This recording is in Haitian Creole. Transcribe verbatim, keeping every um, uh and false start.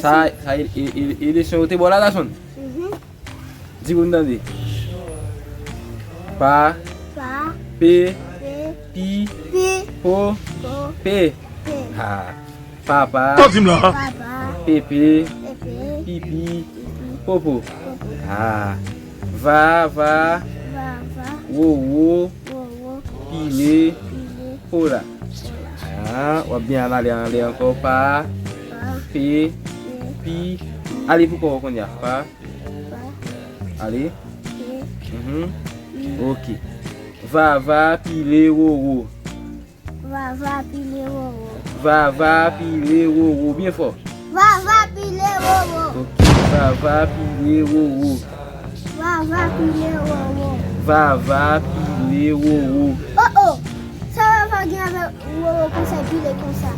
Sa, sa e, e, e, e lesyon yo te ba w la, Jason? Di pou m tande. Pa, Pa, pe, pe, pi, pi, po, po, pe. Pe. Ha. Papa, Papa, pepe, pepe, pipi, pipi, popo. Popo. Ha. Va, va, Va, va, wowo, wowo, pile, pile, pola. Pola. Ha. W ap byen ale anlè ankò. Pa, Pa, pe, pe, pi. Ale pou kò w kounye a. Pa. Pa, Ale. Pe. Mhm. Ok. Va, va, pile, wowo. Va, va, pile, wowo. Va, va, pile, wowo. Byen fò. Va, va, pile, wowo. Ok. Va, va, pile, wowo. Va, va, pile, wowo. Va, va, pile, wowo. Oh, oh. Sa va, va gen avèk wowo konsa, pile konsa.